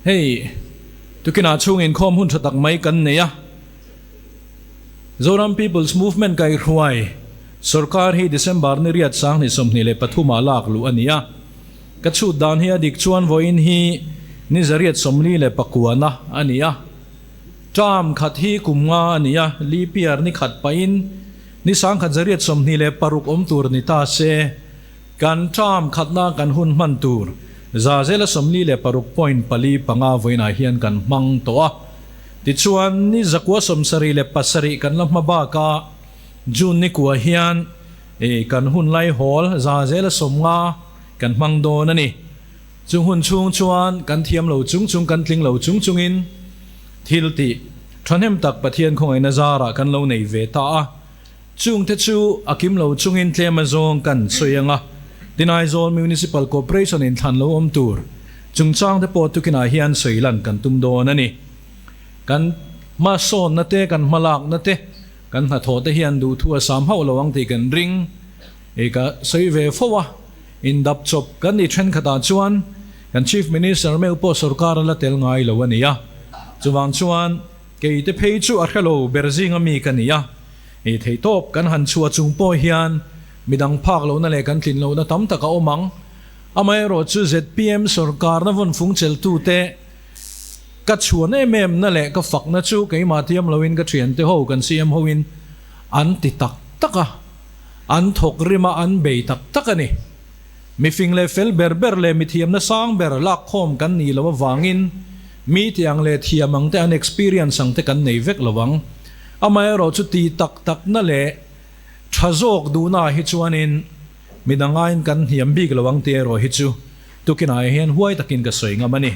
Hei, tukinah chhung inkhawm hun tha tak mai kan nei a. Zoram People's Movement kaihruai sorkar hi December ni riat 2023 ah lak luh a ni a. Ka chhut dan hi a dik chuan vawiin hi ni 149 na a ni a. Term khat hi kum nga a ni a, leap year ni khat pahin ni 1826 awm tur ni ta se. Kan term khatna kan hun hman tur za zela 46 point pali panga vawiinah hian kan hmang tawh a. Tichuan, ni 977 kan la hma baka June ni kua hian kan hun lai hawl 50% kan hmang dawn a ni. Chung hun chhung chuan kan thiam lo chung chung kan tling lo chung chungin thil tih thahnem tak Pathian khawngaihna zarah kan lo nei ve ta a. Chungte chu a kim lo chungin tlem azawng kan sawi ang a, tin Aizawl Municipal Corporation in thlan lo awm tur chungchangte pawh tukinah hian sawi lan kan tum dawn a ni. Kan hmasawnna te, kan hmalakna te, kan hnathawh te hian duhthu a sam hauh lo ang tih kan ring. I ka sawi ve fo a, indap chawp kan ni thenkhatah chuan kan Chief Minister meuh pawh sorkar a la tel ngai lo a ni a, chuvang chuan Kei te phei chu a hrelo ber zinga mi ka ni a, ei thei tawp kan han chhuah chung pawh hian midang phak lohna leh kan tlin lohna tam tak a awm ang. Amaherawh chu zpm sorkarna vawn fung cheltute ka chhuan em em na leh ka fakna chu keimah tiam loin ka thiante ho kan CM hoin an ti tak tak a, an thawk rim a, an bei tak tak a ni. Mifing leh fel ber ber leh mithiamna sang ber lakkhawm kan nih loh avangin mi tiang leh thiam ang te an experience ang te kan nei vek lo ang. Amaherawh chu ti tak takna leh tha zawk duhnaah hi chuanin midang aiin kan hniam bik lo ang tih erawh hi chu tukinah hian huai takin ka sawi ngam a ni.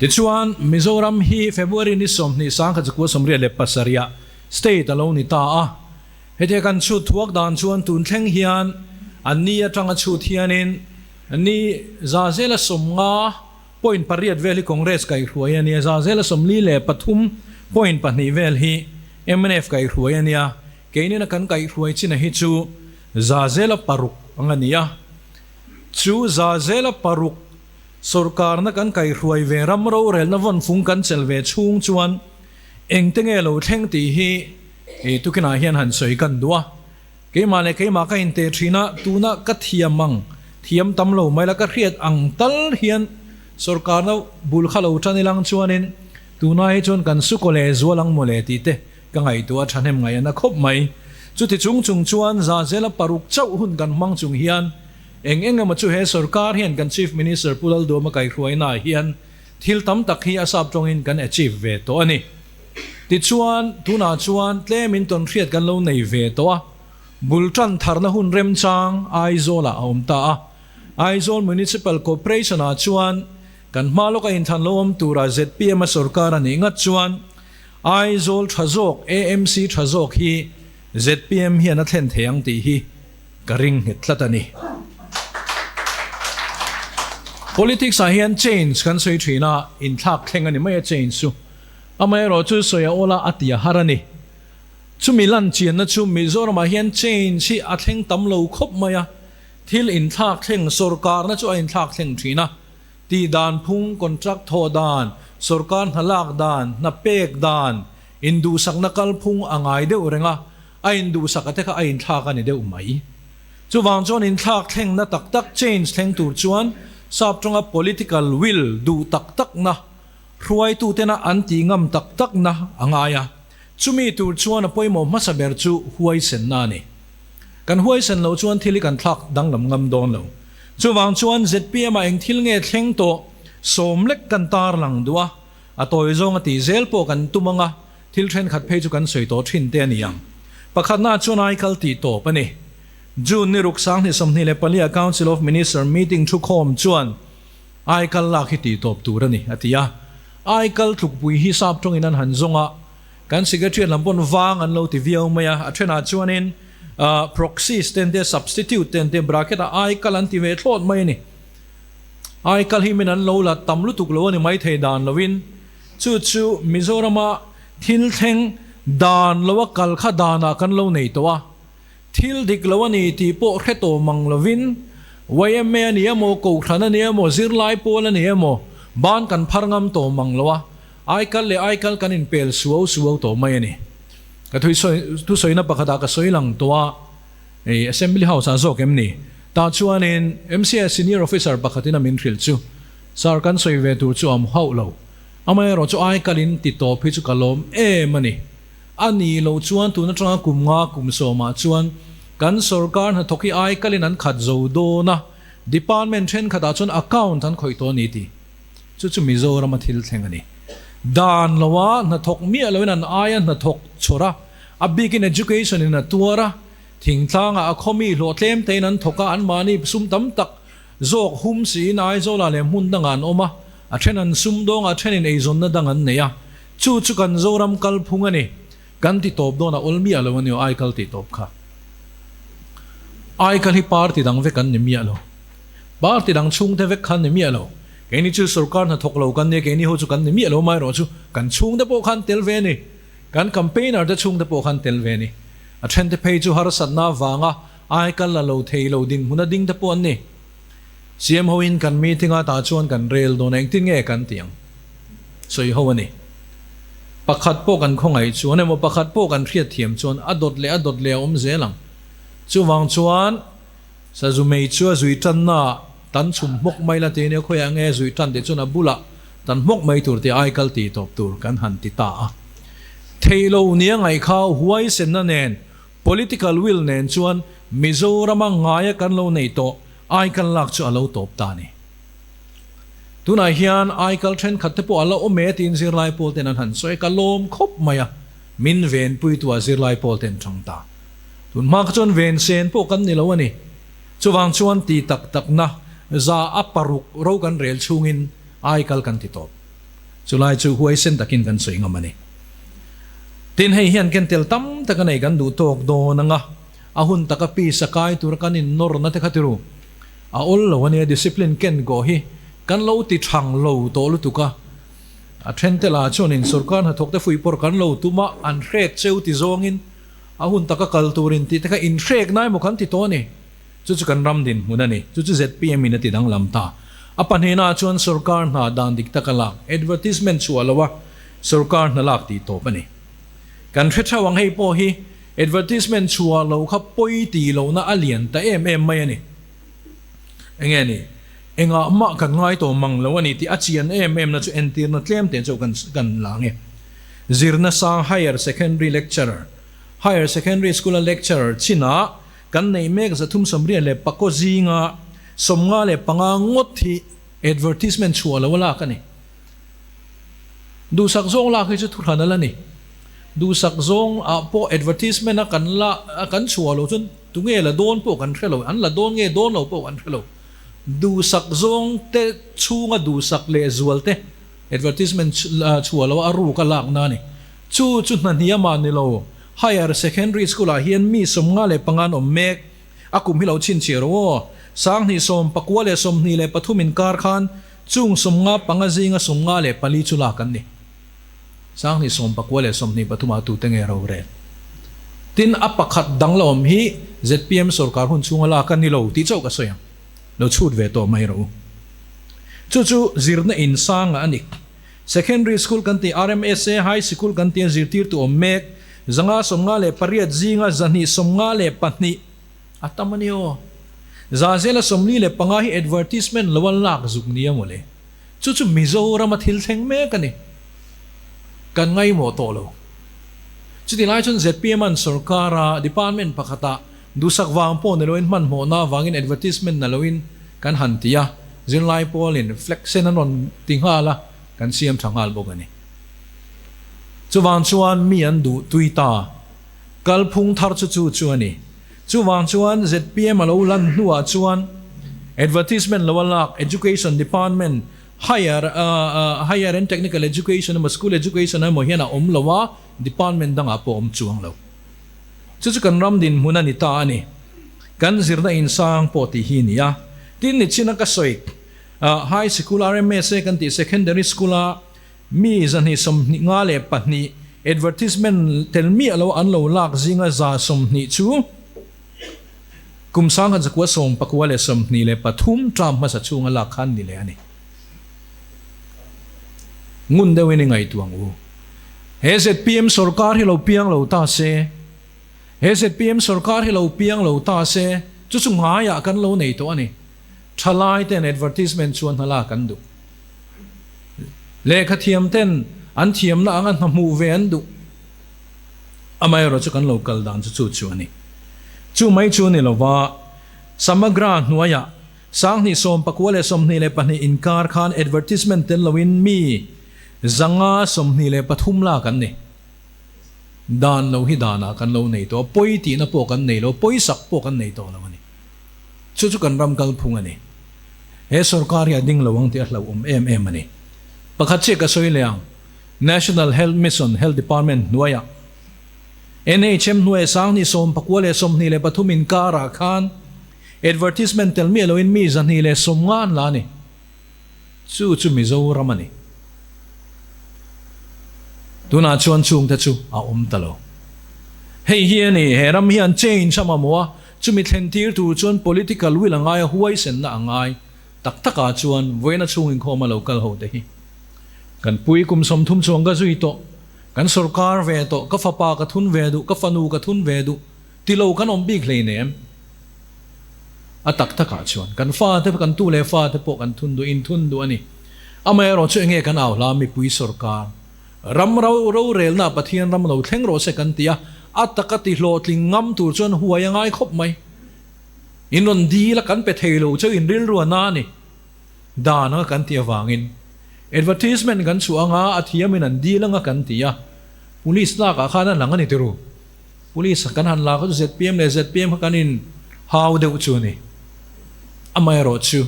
Tichuan, Mizoram hi February ni 20 1987 ah state a lo ni ta a. Hetia kan chhut thuak dan chuan tun thleng hian an ni atanga chhut hianin ni 50% point pariat vel hi Congress kaihhruai a nia, 43.2% vel hi mnf kaihhruai a nia, keinina kan kaihhruai china hi chu 6% ang a nia. Chu 6% sorkarna kan kaihhruai ve ram rorelna vawnfung kan chel ve chhung chuan engte nge lo thleng tih hi Hei tukinah hian han sawi kan duh a, keimah leh keimah ka inteh thin a, tuna ka thiam ang, thiam tam lo mai la ka hriat ang tal hian sorkarna bul kha lo tan ilang chuanin tuna hi chuan kan su kaw leh zual ang mawle tih te ka ngaihtuah a thahnem ngaih a na khawp mai. Chuti chung chung chuan 6% chauh hun kan hmang chung hian eng eng emaw chu he sorkar hian kan Chief Minister Pu Lalduama kaihruainaah hian thil tam tak hi a sap tawngin kan achieve ve tawh a ni. Tichuan, tunah chuan tlemin tawnhriat kan lo nei ve tawh a, bul tan tharna hun remchang Aizawl-ah a awm ta a. Aizawl Municipal Corporation-ah chuan kan hma lawka inthlan lo awm tura zpm a sorkar a nih ngat chuan Aizawl tha zawk, AMC tha zawk hi zpm hian a thlen thei ang tih hi ka ring nghet tlat a ni. Politics-ah hian change kan sawi thin a, inthlak thleng a ni mai a change chu. Amaherawh chu sawi a awla a ti a har a ni. Chumi lan chianna chu Mizoramah hian change hi a thleng tam lo khawp mai a, thil inthlak thleng sorkarna chu a inthlak thleng thin a, tih dan phung, contract thawh dan, sorkar hna lak dan, hna pek dan, induhsakna kalphung a ngai deuh reng a, a induhsak a te kha a inthlak a ni deuh mai. Chuvang chuan inthlak thlengna tak tak change thleng tur chuan sap tawnga political will duh tak takna, Hruaitutena an tih ngam tak takna a ngai a, chumi tur chuan a pawimawh hmasa ber chu huaisenna a ni. Kan huaisen loh chuan thil hi kan thlak danglam ngam dawn lo. Chuvang chuan zpm ah eng thil nge thleng tawh sawm lek kan tar lang duh a, a tawi zawng a tih zel pawh kan tum ang a, thil thenkhat phei chu kan sawi tawh thin te a ni ang. Pakhatna chuan aikal tih tawp a ni. June ni ruk 2024 ah Council of Minister meeting thukhawm chuan, Aikal lak hi tih tawp tur a ni, a ti a. Aikal tlukpui hi sap tawngin an han zawng a, kan secretariat lam pawn vang an lo ti viau mai a, a thenah chuanin proxies ten te, substitute ten te bracket ah aikal an ti ve thlawt mai a ni. Aikal hi min an lo la tam lutuk lo a ni mai thei dan loin chu chu Mizorama thil thleng dan loa kal kha danah kan lo nei tawh a. Thil dik lo a ni tih pawh hre tawh mang lovin YMA a ni emaw, Kohhran a ni emaw, zirlai pawl a ni emaw, ban kan phar ngam tawh mang lo a, aikal leh aikal kan inpel suau suau tawh mai a ni. Ka thusawina pakhatah ka sawi lang tawh a, Assembly House ah zawk em ni? Tah chuanin MCS Senior Officer pakhatin a min hrilh chu, Sir, kan sawi ve tur chu a awm hauh lo. Amaherawh chu aikalin ti tawp hi chu ka lawm em a ni. A nih loh chuan tun atanga kum nga kum sawmah chuan kan sorkar hnathawk hi aikalin an khat zo dawn a, department thenkhatah chuan account an khawih tawh a ni tih chu chu Mizorama thil thleng a ni. Dan loa hnathawk miah loin an aia hnathawk chhawr a, a bikin education in a tuar a, thingtlangah a khawmi hlawh tlem tein an thawk a, anmahni sum tam tak zawk hum siin Aizawlah leh hmun dangah an awm a, a then an sumdawng a, a thenin eizawnna dang an nei a. Chu chu kan Zoram kalphung a ni. Kan ti tawp dawn a awl miah lo a ni aw, Aikal tih tawp kha. Aikal hi party dang vek an ni miah lo. Party dang chhungte vek kha an ni miah lo. Keini chu sorkar hnathawk lo kan nia, keini ho chu kan ni miah lo amaherawh chu kan chhungte pawh khan tel ve a ni. Kan campaigner te chhungte pawh khan tel ve a ni. A thente phei chu harsatna avanga Aikal la lo thei lo dinhmun a ding te pawh an ni. CM hoin kan meeting a tah chuan kan rel dawn a, engtin nge kan tih ang? Sawi ho a ni. Pakhat pawh kan khawngaih chuan emaw pakhat pawh kan hriat thiam chuan a dawt leh a dawt leh a awm zel ang. Chuvang chuan sazu mei chu a zui tanna ah tan chhum hmawk mai la ti nia khawiah nge zui tan tih chuan a bulah tan hmawk mai tur tih aikal tih tawp tur kan han ti ta a. Theih lo nia ngaih kha huaisenna nen political will nen chuan Mizorama ngaia kan lo nei tawh aikal lak chu a lo tawp ta a ni. Tunah hian aikal thenkhat te pawh a la awm e tiin zirlai pawl ten an han sawi a, ka lawm khawp mai a, min venpuitu ah zirlai pawl ten chang ta. Tun hma kha chuan ven sen pawh kan ni lo a ni. Chuvang chuan ti tak takna za a paruk ro kan rel chhungin aikal kan ti tawp. Chulai chu huaisen takin kan sawi ngam a ni. Tin, hei hian ken tel tam tak a nei kan duh tawk dawn ang a, a hun taka pisa kai tura kan innorna te kha ti ru. A awl lo a nia, discipline ken kawh hi kan lo ti thang lo tawh lutuk a. A then te lah chuanin sorkar hnathawk te fuihpawrh kan lo tum a, an hrek cheu ti zawngin a hun taka kal turin tih te kha inhrek na emaw kan ti tawh a ni. Chu chu kan ram dinhmun a ni. Chu chu zpm in a ti danglam ta. A pahnihnaah chuan sorkar hna dan dik taka lak, advertisement chhuah loa sorkar hna lak tih tawp a ni. Kan hre theuh ang hei pawh hi advertisement chhuah lo kha pawi tih lohna a lian ta em em mai a ni. Enge ni? Engah mah kan ngai tawh mang lo a ni tih a chian em em na chu entirna tlem te chu kan kan la ang e. Zirna sang Higher Secondary Lecturer, Higher Secondary School a lecturer chinah kan neih mek 329 zinga 55 ngawt hi advertisement chhuah lo a lak a ni. Duhsak zawng lak hi chu thuhran a la ni. Duhsak zawng ah pawh advertisement a kan la a kan chhuah lo chuan tunge la dawn pawh kan hre lo, an la dawn nge dawn lo pawh kan hre lo. Duhsak zawng te chhunga duhsak leh zual te advertisement chhuah lo a ruk a lak na a ni. Chu chu hna hniam ah ni lo, Higher Secondary School ah hian mi 55 an awm mek. A kum hi lo chhinchhiah rawh aw. 2019 23 inkar khan Chung 55 zinga 54 chu lak an ni. 2019 23 ah tute nge rorel? Tin, a pakhat dang la awm hi zpm sorkar hun chhunga lak a ni lo tih chauh ka sawi ang. Lo chhut ve tawh mai rawh u. Chu chu zirna in sanga a ni. Secondary School kan tih, RMSA High Sikul kan tih a zirtirtu awm mek 558 zinga 292 A tam a ni aw. Zazela 45 hi advertisement lo a lak zuk nia mawle. Chu chu Mizoram a thil thleng mek a ni. Kan ngaimawh tawh lo. Chuti lai chuan zpm an sorkar a department pakhatah duhsak vang pawh ni loin hmanhmawhna avangin advertisement na loin kan han ti a, zirlai pawlin flag sen an rawn ti nghal a, kan siam tha nghal bawk a ni. Chuvang chuan mi an duh tui ta. Kalphung thar chu chu chu a ni. Chuvang chuan zpm a lo lan hnuah chuan advertisement lo a lak Education Department, Higher Higher and Technical Education emaw School Education emaw hian a awm lo a, department dangah pawh a awm chuang lo. Chu chu kan ram dinhmun a ni ta a ni. Kan zirna insang pawh tih hi a ni a. Tin, nichina ka sawi High Sikul RMSA kan tih Secondary School-a Mi 222 advertisement tel miah lo an lo lak zinga 120 chu Kum 1923 term hmasa chhunga lak khan ni leh a ni. Ngun deuhin i ngaihtuah ang u. He zpm sorkar hi lo piang lo ta se, he zpm sorkar hi lo piang lo ta se, chu chu ngaiah kan lo nei tawh a ni. Thalai ten advertisement chuan hna lak an duh. Lehkha thiam ten an thiamna anga hna hmuh ve an duh. Amaherawh chu kan lo kal dan chu chu chu a ni. Chu mai chu ni lova, Samagra hnuaiah 2019-22 inkar khan advertisement tel loin mi 523 lak an ni. Dan lo hi danah kan lo nei tawh a, pawi tihna pawh kan nei lo, pawisak pawh kan nei tawh lo a ni. Chu chu kan ram kalphung a ni. He sorkar hi a ding lo ang tih a hlauhawm em em a ni. Pakhat chiah ka sawi leh ang, National Health Mission, Health Department hnuaiah NHM hnuaia 2023 inkarah khan advertisement tel miah loin mi 250 an la a ni. Chu chu Mizoram a ni. Tunah chuan chungte chu a awm ta lo. Hei hi a ni, he ram hian change a mamawh a, chumi thlen tir tur chuan political will a ngai a, huaisenna a ngai. Tak takah chuan vawiina chhung inkhawm a lo kal ho te hi kan pui kum 30 chuang ka zui tawh, kan sorkar ve tawh, ka fapa ka thun ve duh, ka fanu ka thun ve duh ti lo kan awm bik hleinem. A tak takah chuan kan fate kan tu leh fate pawh kan thun duh, inthun duh a ni. Amaherawh chu enge kan au hla mipui sorkar ram ro rorelna Pathian ram lo thleng rawh se kan ti a, a taka ti hlawhtling ngam tur chuan huai a ngai khawp mai. In rawn dil a kan pe thei lo cheu in rilru a na a ni. Dan anga kan tih avangin advertisement kan chhuah anga a thiamin an dil anga kan ti a, police lakah khan a lang a ni tiru. Police kan han lak chu zpm leh zpm kha kan in hau deuh chu a ni. Amaherawh chu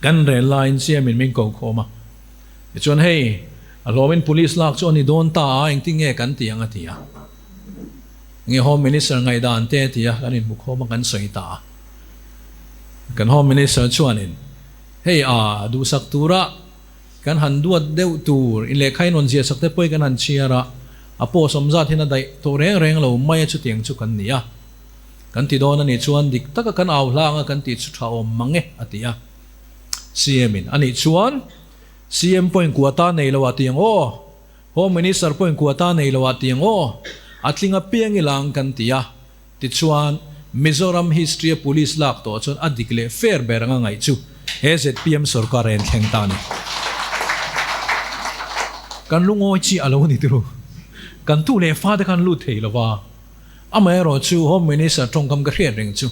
kan rel laiin CM in min ko khawm a, tichuan hei a hlawmin police lak chu a ni dawn ta a, engtin nge kan ti ang a ti a. Nge Home Minister ngaihdan te a ti a, kan inhmu khawm a kan sawi ta a. Kan Home Minister chuanin hei a duhsak tura Kan han duat deuh tur in lehkha in rawn ziah sak te pawhin kan han chhiar a, a post awm zat hian a daih tawh reng reng lo mai a chutiang chu kan ni a. Kan ti dawn a nih chuan dik taka kan au hla anga kan tih chu tha awm mang e a ti a. CM in a nih chuan CM pawhin quota nei lo ah ti ang aw, Home Minister pawhin quota nei lo ah ti ang aw, a tling apiang ila ang kan ti a. Tichuan, Mizoram history a police lak tawh chuan a dik leh fair ber anga ngaih chu he zpm sorkar a inthleng ta a ni. Kan lungawi chi a lo ni turu. Kan tu leh fate khan lut thei lo va. Amaherawh chu Home Minister tawngkam ka hriat reng chu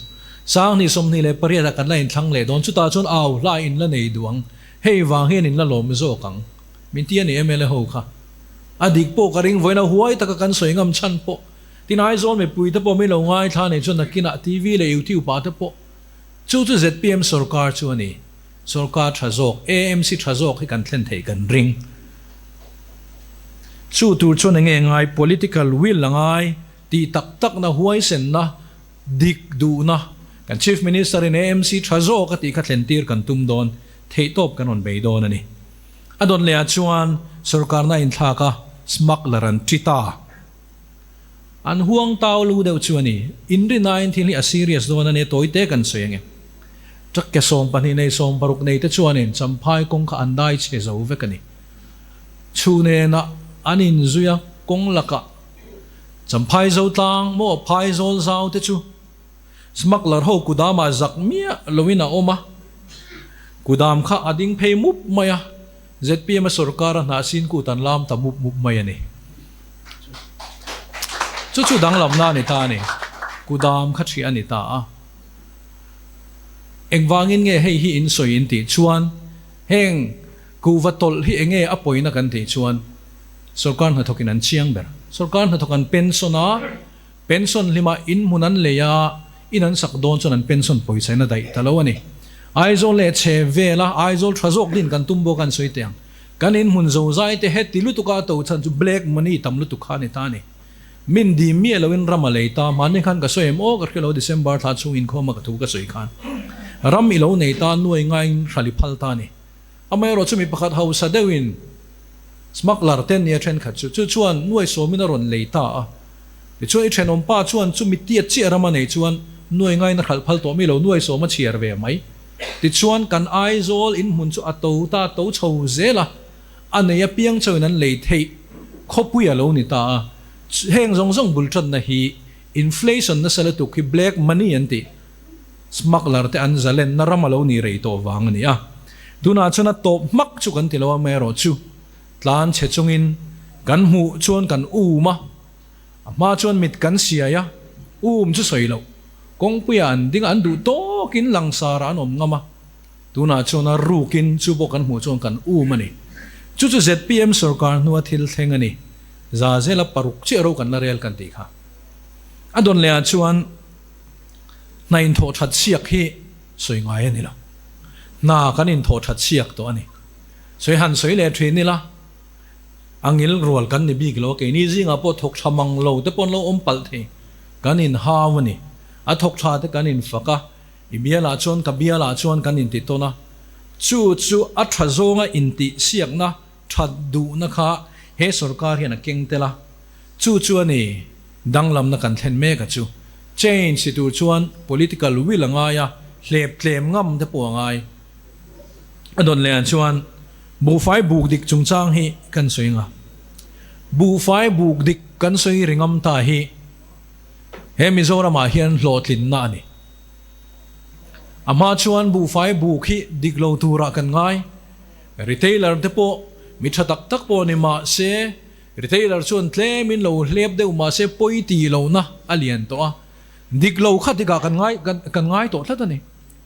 2028 ah kan la inthlang leh dawn chutah chuan au hla in la nei duh ang. Hei vang hian in la lawm zawk ang. Min ti a ni mla ho kha. A dik pawh ka ring vawiin a huai taka kan sawi ngam chhan pawh Tin Aizawl mipui te pawh min lo ngaithla nei chuan nakinah TV leh YouTube ah te pawh chu chu zpm sorkar chu a ni. Sorkar tha zawk, AMC tha zawk hi kan thlen theih kan ring. Chu tur chuan enge ngai political will a ngai tih tak tak na huaisenna dik duhna kan Chief Minister in AMC tha zawk a tih kha thlen tir kan tum dawn theihtawp kan rawn bei dawn a ni. A dawn leh ah chuan sorkarna inthlak a smuggler an ṭi ta. An huang tau lu deuh chu a ni. Inrinain thil hi a serious dawn a nia, tawi te kan sawi ange. Truck ke 12 nei 60 nei te chuanin Champhai kawng kha an dai chhe zo vek a ni. Chhu nena an inzui a kawng lakah Champhai Zotlang maw Phai zawl zau te chu smuggler ho kudamah zak miah loin a awm a, kudam kha a ding phei mup mai a. Zpm a sorkar a hnah sin kut an lam ta mup mup mai a ni. Chu chu danglamna a ni ta a ni. Kudam kha ṭhiah a ni ta a. Engvangin nge hei hi in sawi in tih chuan heng kuhva tawlh hi enge a pawina kan tih chuan sorkar hnathawkin an chiang ber. Sorkar hnathawk an pension a, pension hlima in hmun an lei a, In an sak dawn chuan an pension pawisa in a daih ta lo a ni. Aizawl leh chhe vela Aizawl tha zawk din kan tum bawk a an sawi teh ang. Kan in hmun zozai te heti lutuk a to chhan chu black money tam lutuk kha a ni ta a ni. Min dim miah lo in ram a lei ta, mahni khan ka sawi em aw ka hria lo December thla chhung inkhawm a ka thu ka sawi khan ram i lo nei ta nuai ngaiin hrali phal ta a ni. Amaherawh chu mi pakhat hausa deuhin smuggler te nia thenkhat chu chu chuan nuai sawmin a rawn lei ta a. Tichuan i thenawm pa chuan chu mi tiat chiah ram a nei chuan Nuai ngaina hralh phal tawh mi lo nuai sawm a chhiar ve mai. Tichuan kan Aizawl in hmun chu a to ta to chho zel a, a nei apiang chauhin an lei theih khawpui a lo ni ta a. Heng zawng zawng bul tanna hi inflation nasa lutuk hi black money an tih smuggler te an zalenna ram a lo ni rei tawh vang a ni a. Tunah chuan a tawp hmak chu kan ti lo a, amaherawh chu tlan chhe chungin kan hmuh chuan kan um a, a hma chuan mit kan siai a, um chu sawi loh. Kawngpuiah an ding a, an duh tawkin langsarah an awm ngam a. Tunah chuan a rukin chu pawh kan hmuh chuan kan um a ni. Chu chu zpm sorkar hnua thil thleng a ni. Za zela paruk chiah ro kan la rel kan tih kha. A dawn lehah chuan hna inthawh that siak hi sawi ngai a ni lo. Hna kan inthawh that siak tawh a ni. Sawi han sawi leh thin ila a ngil rual kan ni bik lo a, keini zingah pawh thawk tha mang lo te pawh an lo awm palh thei. Kan inhau a ni. A thawk tha te kan infak a. I bialah chuan ka bialah chuan kan inti tawn a, chu chu a tha zawnga intih siakna that duhna kha he sorkar hian a keng tel a, chu chu a ni danglamna kan thlen mek a chu. Change ti tur chuan political will a ngai a, hlep tlem ngam te pawh a ngai. A dawn leh ah chuan buhfai buk dik chungchang hi kan sawi nga. Buhfai buk dik kan sawi ri ngam ta hi he Mizoramah hian hlawhtlinna a ni. A hma chuan buhfai buk hi dik lo turah kan ngai. Retailer te pawh mi tha tak tak pawh ni mah se, retailer chuan tlemin lo hlep deuh mah se pawi ti lohna a lian tawh a. Dik lo kha tikah kan ngai kan ngai tawh tlat a ni.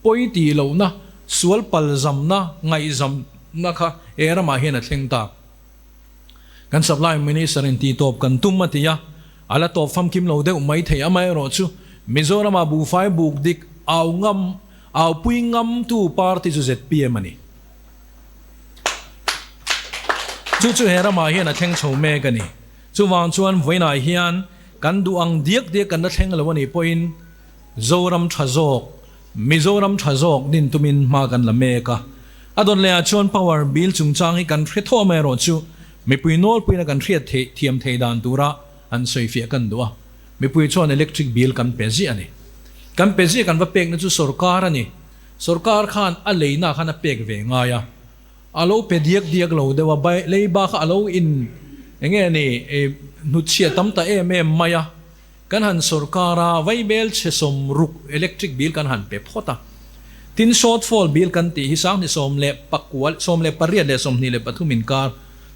Pawi ti lohna, sual palzamna, ngaihzamna kha he ramah hian a thleng ta. Kan supply minister in tih tawp kan tum a ti a, a la tawp famkim lo deuh mai thei. Amaherawh chu Mizoramah buhfai buk dik au ngam, au pui ngam tu party chu zpm a ni. Chu chu he ramah hian a thleng chho mek a ni. Chuvang chuan vawiinah hian kan duh ang diak diak kan la thleng lo a nih pawhin Zoram tha zawk, Mizoram tha zawk din tumin hma kan la mek a. A dawn lehah chuan power bill chungchang hi kan hre thaw amaherawh chu mipui nawlpuina kan hriat theih thiam thei dan tura an sawifiah kan duh a. Mipui chuan electric bill kan pe ziah a ni. Kan pe ziah kan va pekna chu sorkar a ni. Sorkar khan a leina khan a pek ve ngai a. A lo pe diak diak lo deuh a, bai leiba kha a lo in enge ni hnutchhiah tam ta em em mai a. Kan han sorkar a, vaibel chhe 60 electric bill kan han pe phawt a. Tin, shortfall bill kan tih hi 2019 18 leh 23 inkar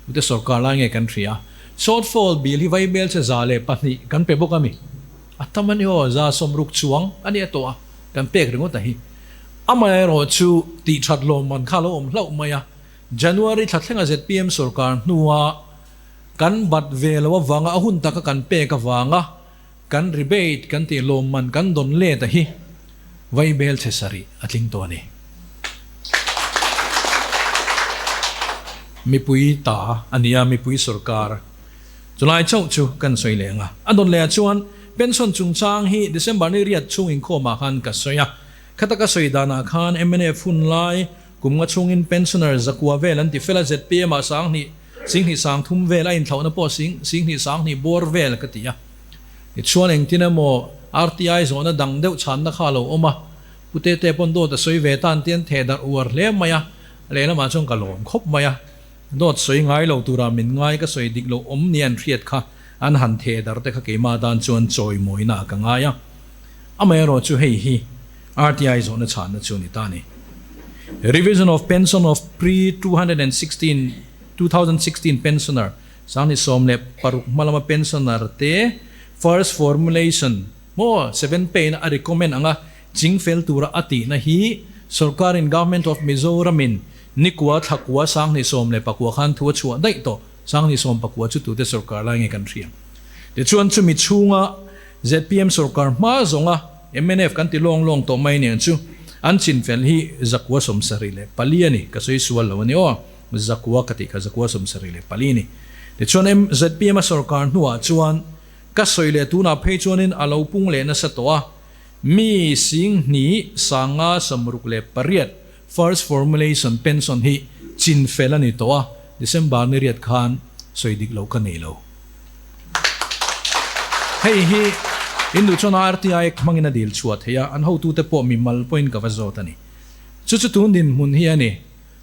tute sorkar lai nge kan hria. Shortfall bill hi vaibel chhe 102 kan pe bawk a mi? A tam a ni aw, 60 chuang a nia tawh a, kan pek ringawt a hi. Amaherawh chu tih that lawmman kha a lo awm hlauh mai a, January thla thlenga zpm sorkar hnua Kan bat ve lo avanga a hun taka kan pek avanga kan rebate kan tih lawmman kan dawn let a hi vaibel chhe sarih a tling tawh a ni. Mipui ta a ni a, mipui sorkar chulai chauh chu kan sawi leh ang a. A dawn leh ah chuan pension chungchang hi December ni riat chhung inkhawmah khan ka sawi a, khata ka sawi danah khan mnf hun lai Kum nga chhungin pensioner zakua vel an ti fel a, zpm ah 10,000, 10,000 3000 vel a inthlauhna pawh sing, 10,000 2000 bawr vel ka ti a. Tichuan engtin emaw RTI zawhna dang deuh chhanna kha a lo awm a, Pu Tete pawn dawt a sawi ve tan tian theh darh uar hle mai a, lehlamah chuan ka lawm khawp mai a. Dawt sawi ngai lo tura min ngai ka sawi dik loh awm nia an hriat kha an han theh darh te kha keimah tan chuan chawimawina ah ka ngai a. Amaherawh chu hei hi RTI zawhna chhanna chu a ni ta a ni. Revision of Pension of Pre 216, 2016 Pensioner, 2016 hma lama pensioner te first formulation maw seven pay na a recommend anga chingfel tura a tihna hi sorkarin Government of Mizoram in nikua thlakua 2019 khan thu a chhuah daih tawh 2019 chu tute sorkar lai nge kan hria. Tichuan chumi chhunga zpm sorkar hma zawnga mnf kan ti lawng lawng tawh mai nen chu an chinfel hi 174 a ni, ka sawi sual lo a ni aw, zakua ka tih kha 174 a ni. Tichuan zpm a sorkar hnuah chuan ka sawi leh tunah phei chuanin a lo pung leh nasa tawh a, mi 2568 first formulation pension hi chinfel a ni tawh a, December ni riat khan sawi dik loh ka nei lo. Hei hi. In duh chuan RTI Act hmangin a dil chhuah theih a, an hotute pawh mimal pawhin ka va zawt a ni. Chu chu tun dinhmun hi a ni.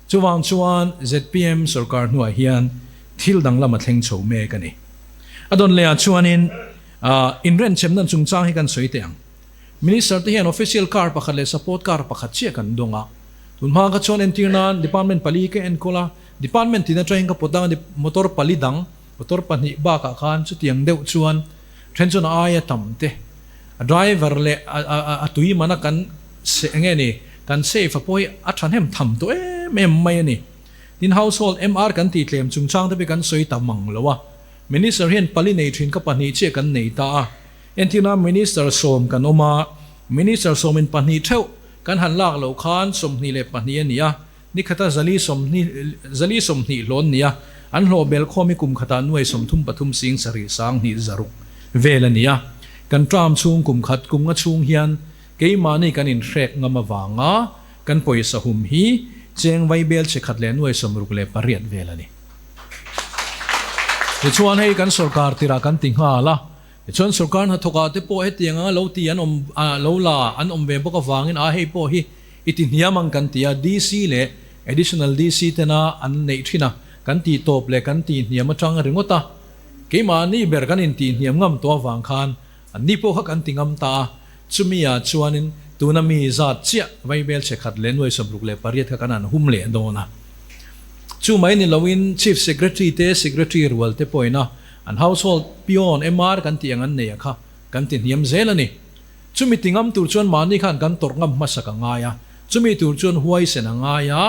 Chuvang chuan zpm sorkar hnuah hian thil danglam a thleng chho mek a ni. A dawn lehah chuanin inrenchemna chungchang hi kan sawi teh ang. Minister te hian official car pakhat leh support car pakhat chiah kan dawng a. Tun hma kha chuan entir nan department pali ka enkawl a, department tin atangin ka pawt dang a, motor pali dang, motor pahnih bakah khan chutiang deuh chuan then chuan a aia tam te, a driver leh a tui mana kan enge ni kan safe a pawh hi a thahnem tham tawh em em mai a ni. Tin household MR kan tih tlem chungchang te pawh hi kan sawi ta mang lo a, Minister hian pali nei thin kha pahnih chiah kan nei ta a. Entirna Minister sawm kan awm a, Minister sawmin pahnih theuh kan han lak loh khan 22 a ni a, ni khata zali sawmhnih zali 20 hlawn ni a, an hlawh bel khawm hi kum khatah nuai 33 sing sarih sang hnih zaruk vel a ni a. Kan term chhung kum khat kum nga chhung hian keimahni kan inhrek ngam avanga kan pawisa hum hi cheng vaibel che khat leh nuai 68 vel a ni. Tichuan hei kan sorkar tirah kan ti nghal a. Tichuan sorkar hnathawkah te pawh hetiang anga lo ti an awm lo la an awm ve bawk avangin a hei pawh hi i ti hniam ang kan ti a, DC leh Additional DC tena an neih thin a, kan tih tawp leh kan tih hniam atang ringawt a, keimahni ber kan intih hniam ngam tawh avang khan an ni pawh kha kan ti ngam ta a, chumi ah chuanin tuna mi zat chiah vaibel chhe khat leh nuai 68 kha kan han hum leh dawn a. Chu mai ni loin Chief Secretary te Secretary rual te pawhin a An household peon MR kan tih ang an nei a kha kan ti hniam zel a ni. Chumi ti ngam tur chuan mahni khan kan tawrh ngam hmasak a ngai a, chumi tur chuan huaisen a ngai a,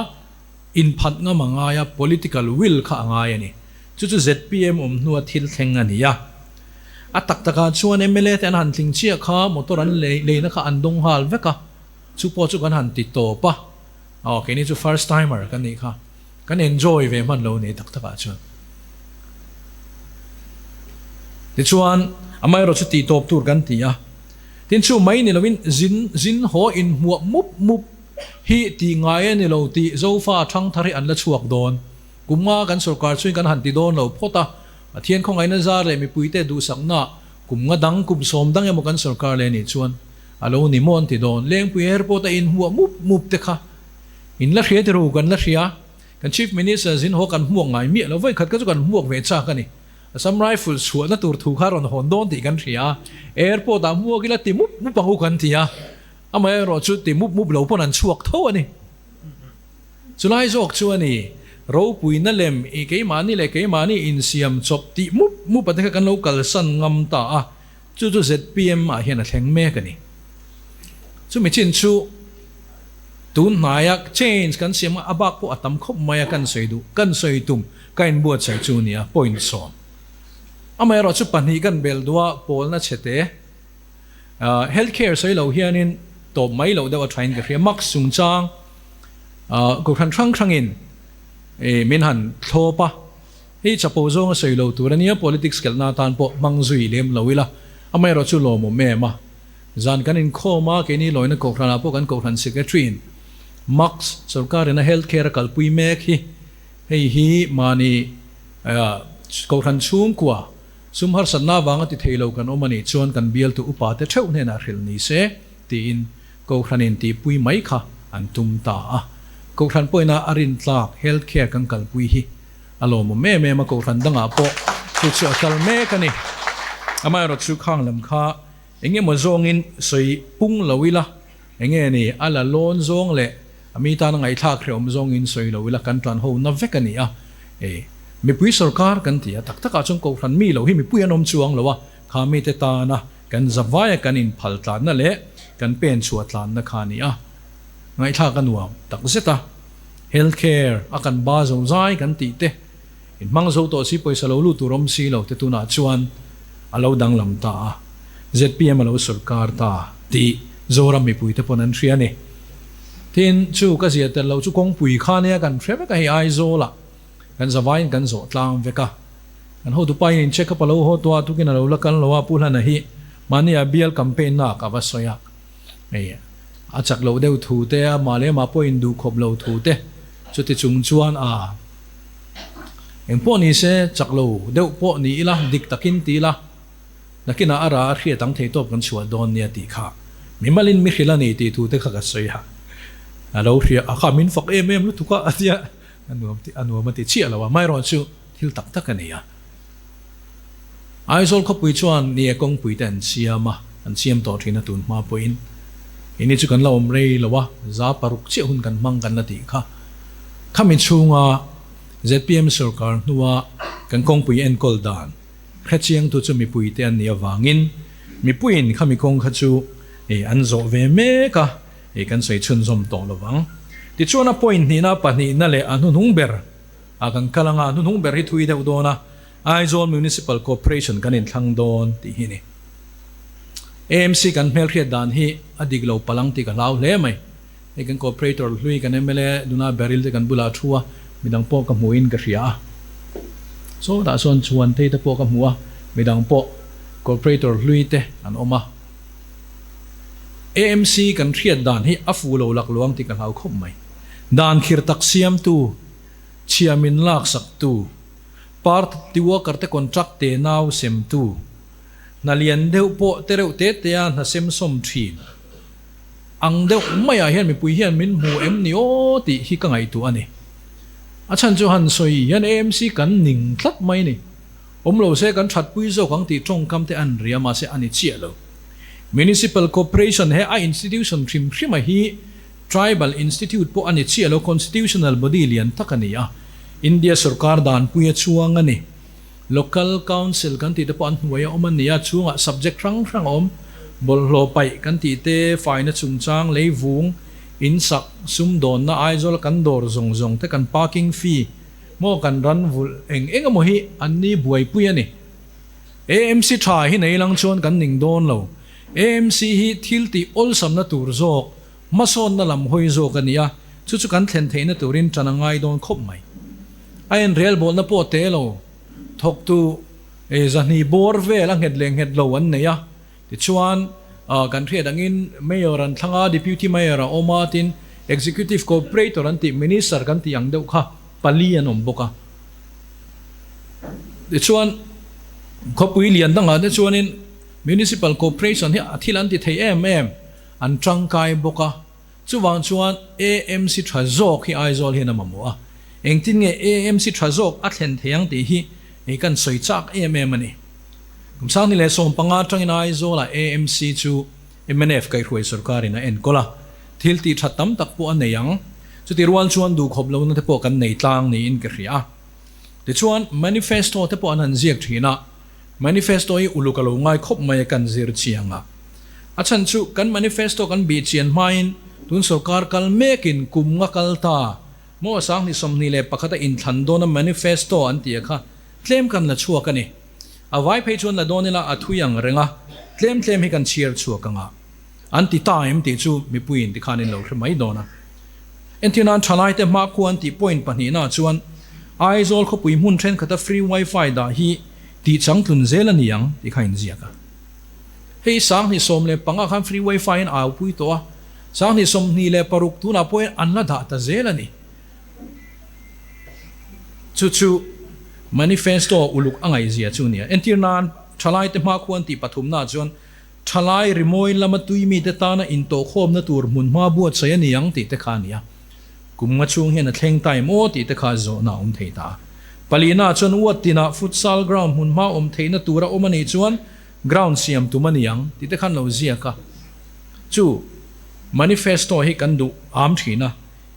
inphat ngam a ngai a, political will kha a ngai a ni. Chu chu zpm awm hnua thil thleng a ni a. A tak takah chuan mla te an han tling chiah kha motor an leina kha an dawng nghal vek a, chu pawh chu kan han ti tawp a. Aw keini chu first timer kan nih kha. Kan enjoy ve hman lo ni tak takah chuan. Tichuan, amaherawh chu tih tawp tur kan ti a. Tin chu mai ni loin zin zin haw inhmuah mup mup hi tih ngai a ni lo tih Zofa thangthar hi an la chhuak dawn. Kum nga kan sorkar chungin kan han ti dawn lo phawt a. Pathian khawngaihna zar leh mipuite duhsakna kum nga dang kum sawm dang emaw kan sorkar leh nih chuan a lo ni maw an ti dawn. Lengpui airport a inhmuah mup mup te kha In la hria tiro kan la hria. Kan Chief Minister zin haw kan hmuak ngai miah lo. Vawi khat kha chu kan hmuak ve chak a ni. Assam Rifle chhuahna tur thu kha rawn hawn dawn tih kan hria a. Airport ah hmuak ila ti mup mup ang u kan ti a. Amaherawh chu ti mup mup lo pawn an chhuak tho a ni. Chulai zawk chu a ni. Ropuina lem i keimahni leh keimahni insiam chawp tih mup mup a te kha kan lo kalsan ngam ta a. Chu chu zpm ah hian a thleng mek a ni. Chumi chin chu tun hnaia change kan siam a, a bak pawh a tam khawp mai a, kan sawi duh, kan sawi tum, ka inbuatsaih chu a ni a, point 10. Amaherawh chu pahnih kan bel duh a, pawlna chhete, health care sawi lo hianin tawp mai loh deuh a thain ka hria, mask chungchang kohhran hrang hrangin min han thlawp a. Hei chapo zawng a sawi lo tur a nia, politics kelhna atan pawh hmang zui lem lo ila, amaherawh chu lawmawm em a. Zan kan inkhawm a, keini lawina kohhranah pawh kan kohhran secretary in Max sorkarin a health care a kalpui mek hi, hei hi mahni kohhran chhungkua sum harsatna avanga ti thei lo kan awm a nih chuan kan bialtu upa te theuh hnenah hrilh ni se tiin kohhranin tihpui mai kha an tum ta a. Kohhran pawhin a a rintlak health care kan kalpui hi A lawmawm em em a, kohhran dangah pawh chu chu a kal mek a ni. Amaherawh chu khang lam kha eng emaw zawngin sawi pung lo ila, eng nge ni, a la lawn zawng leh a mi tana ngaihthlak hrehawm zawngin sawi lo ila kan tan ho na vek a ni a. Ei, mipui sorkar kan ti a, tak takah chuan kohhran mi lo hi mipui an awm chuang lo a, kha mite tana kan zavaia kan inphal tlanna leh kan pen chhuah tlanna kha a ni a. Ngaihthlak a nuam tak zet a. Health care a kan ba zo zai kan tih te, in hmang zo tawh si pawisa lo lut tur awm si lo te tunah chuan a lo danglam ta a, zpm a lo sorkar ta tih Zoram mipui te pawn an hria a ni. Tin, chu ka zia tel lo chu kawngpui kha nia kan hre vek a, hei Aizawl ah kan zavaiin kan zawh tlang vek a, kan hotu pa in in check up a lo haw tawh a, tukin a lo la kal lo a, Pu Hlana hi mahni ah bial campaign na ah ka va sawi a. Hei a chak loh deuh thu te, a mah leh amah pawh induh khawp lo thu te, chuti chung chuan a eng pawh ni se chak lo deuh pawh ni ila, dik takin ti ila, Nakinah a ra a hriat ang thei tawp kan chhuah dawn nia tih kha mimalin mi hrilh a ni tih thu te kha ka sawi a. A lo hria a kha min fak em em lutuk a a tia a nuam tih a nuam a ti chiah lo a, amaherawh chu thil tak tak a ni a. Aizawl khawpui chuan ni e kawngpui te an siam a, an siam tawh thin a tun hma pawhin ini chu kan la awm rei lo a, 600 chiah hun kan hmang kan la tih kha. Khami chhunga zpm sorkar hnua kan kawngpui enkawl dan hrechiangtu chu mipuite an nih avangin mipuiin khami kawng kha chu an zawh ve mek a, kan sawi chhunzawm tawh lo vang. Tichuan a point hnihna pahnihna leh a hnuhnung ber a kan kal anga a hnuhnung ber hi thui deuh dawn a, Aizawl Municipal Corporation kan inthlang dawn tih hi a ni. AMC kan hmelhriat dan hi a dik lo palang tih ka hlau hle mai. Hei kan Corporator hlui kan mla nuna Beryl te kan bulah a thu a, midang pawh ka hmuhin ka hria a. Sawtah sawn Chhuantei te pawh ka hmu a, midang pawh Corporator hlui te an awm a. AMC kan hriat dan hi a fuh lo lakluang tih ka hlau khawp mai. Dan khir tak siamtu, chhia min laksaktu, party worker te contract te nau semtu, hna lian deuh pawh te reuh te tea hna sem sawm thin ang deuh maiah hian mipui hian min hmu em ni aw tih hi ka ngaihtuah a ni. A chhan chu han sawi hian AMC kan ning tlat mai a ni. Awm lo se kan thatpui zawk ang tih tawngkam te an ria mahse a ni chiah lo. Municipal Corporation he a institution hrim hrima hi Tribal Institute pawh a ni chiah lo, Constitutional body lian tak a ni a, India sorkar danpui a chuang a ni. Local Council kan tih te pawh an hnuai a awm a ni a, chhungah subject hrang hrang a awm. Bawlhhlawh paih kan tih te, faina chungchang, leivung, insak, sumdawnna, Aizawl kan dawr zawng zawng te, kan parking fee maw kan ran vulh eng eng emaw hi an ni buaipui a ni. AMC tha hi nei lang chuan kan ning dawn lo. AMC hi thil tih awlsamna tur zawk, hmasawnna lam hawi zawk a ni a, chu chu kan thlen theihna turin tan a ngai dawn khawp mai. A inrelbawlna pawh te lo, thawktu zahnih bawr vel a nghet leh nghet lo an nei a, tichuan kan hriat angin Mayor an thlang a, Deputy Mayor a awm a, tin Executive Corporator an tih Minister kan tih ang deuh kha pali an awm bawk a. Tichuan khawpui lian dangah te chuanin Municipal Corporation hi a thil an ti thei em em, an tangkai bawk a. Chuvang chuan AMC tha zawk hi Aizawl hian a mamawh a, engtin nge AMC tha zawk a thlen thei ang tih hi hei kan sawi chak em em a ni. Kum 2015 atangin Aizawlah AMC chu mnf kaihhruai sorkarin a enkawl a, thil tih tha tam tak pawh a nei ang. Chuti rual chuan duhkhawp lohna te pawh kan nei tlang niin ka hria a. Tichuan manifesto te pawh an han ziak thin a, Manifesto hi uluk a lo ngai khawp mai a kan zir chiang a. A chhan chu kan manifesto kan bih chian hmain tun sorkar kal mekin kum nga kal ta maw 2021 a inthlan dawn a manifesto an tih a kha tlem kan la chhuak a ni. A vai phei chuan la dawn ila a thui ang reng a, tlem tlem hi kan chhiar chhuak ang a. An ti ta em tih chu mipuiin tikhan in lo hre mai dawn a. Entirnan thalaite hmakhua an tih point pahnihna chuan Aizawl khawpui hmun thenkhat a free wifi dah hi tih changtlun zel a ni ang tih kha inziak a. Hei 2015 khan free wifi in au pui tawh a, 2026 tunah pawhin an la dah ta zel a ni. Chu chu manifesto uluk a ngaihzia chu a ni a. Entirnan thalaite hmakhua an tih pathumna chuan Thalai rimawi lama tui mite tana intawhkhawmna tur hmunhma buatsaih a ni ang tih te kha a ni a. Kum nga chhung hian a thleng ta em aw tih te kha zawhna a awm thei ta a. Palina chuan uat tinah futsal ground hmunhma awm theihna tur a awm a nih chuan ground siam tum a ni ang tih te khan lo ziak a. Chu manifesto hi kan duh am thin a.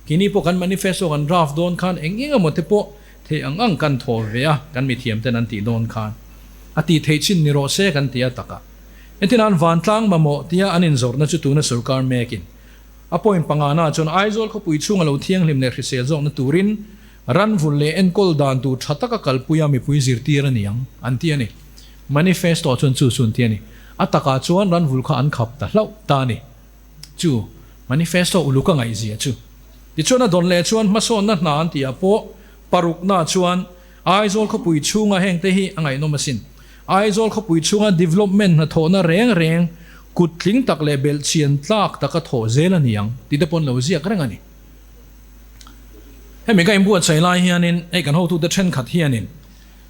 Kini pawh kan manifesto kan draft dawn khan eng eng emaw te pawh theih ang ang kan thaw ve a, kan mithiam ten an tih dawn khan a tih theih chin ni rawh se kan ti a taka. Entirnan vantlang mamawh tia an inzawrhna chu tuna sorkar mekin a point pangana chuan Aizawl khawpui chhunga lo thianghlim leh hrisel zawkna turin ranvul leh enkawl dan tur tha taka kalpuia mipui zirtir a ni ang an ti a ni. Manifesto chuan chu chu an ti a ni. A takah chuan ranvul kha an khap ta hlauh ta a ni. Chu manifesto uluk a ngaihzia chu. Tichuan a dawn leh chuan hmasawnna hna an tihah pawh parukna chuan Aizawl khawpui chhunga hengte hi a ngaihnawm asin. Aizawl khawpui chhunga development hnathawhna reng reng kut tling tak leh belhchian tlak taka thawh zel a ni ang tih te pawn lo ziak reng a ni. Hemi ka inbuatsaih lai hianin hei kan hotute thenkhat hianin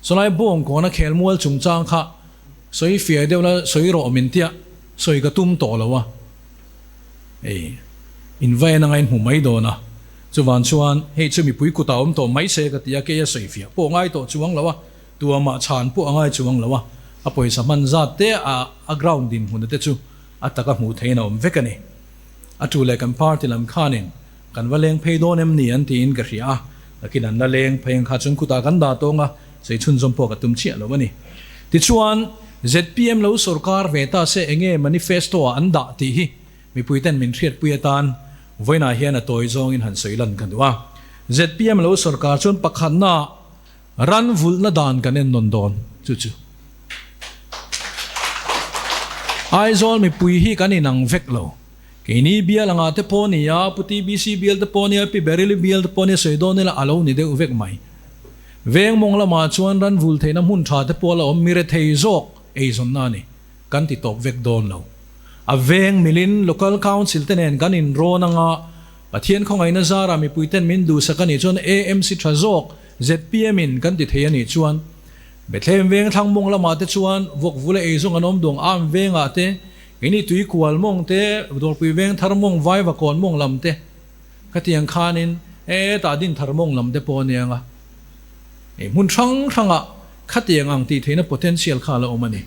sawlai bawngkawna khelmual chungchang kha. Sawi fiah deuh la sawi rawh min tia sawi ka tum tawh lo a, hei in va en anga in hmu mai dawn a, chuvan chuan hei chu mipui kutah awm tawh mai se ka ti a, kei a sawi fiah pawh ngai tawh chuang lo a, tuamah chhan pawh a ngai chuang lo a, a pawisa hman zat te a a ground dinhmun te chu a taka hmuh theihin a awm vek a ni. A tu leh kan party lam khanin kan va leng phei dawn em ni an tiin ka hria a, nakin an la leng phei ang kha chuan khutah kan dah tawng a, sei chhunzawm pawh ka tum chiah lo a ni. Tichuan, zpm lo sorkar ve ta se enge manifesto ah an dah tih hi mipuiten min hriatpui atan vawiinah hian a tawi zawngin han sawi lan ka duh a. Zpm lo sorkar chuan pakhatna ran vulhna dan kan en nawn dawn chu chu. Aizawl mipui hi kan inang vek lo. Keini bial anga te pawh ni a, Pu TBC bial te pawh ni a, Pi Beryl-i bial te pawh ni a, sawi dawn ila a lo ni deuh vek mai. Veng mawng lamah chuan ran vul theihna hmun tha te pawh a la awm, mi rethei zawk eizawnna a ni, kan ti tawp vek dawn lo. A veng milin Local Council te nen kan inrawn anga Pathian khawngaihna zarah mipui ten min duhsak a nih chuan AMC tha zawk zpm in kan ti thei a nih chuan Bethlehem veng thlang mawng lamah te chuan vawk vula eizawng an awm duang am vengah te Keini tui kual mawng te, Dawrpui veng thar mawng, Vaiva kawn mawng lam te, khatiang khanin hetah din thar mawng lam te pawh a nia nga. Hei hmun hrang hrangah khatiang ang tih theihna potential kha a la awm a ni.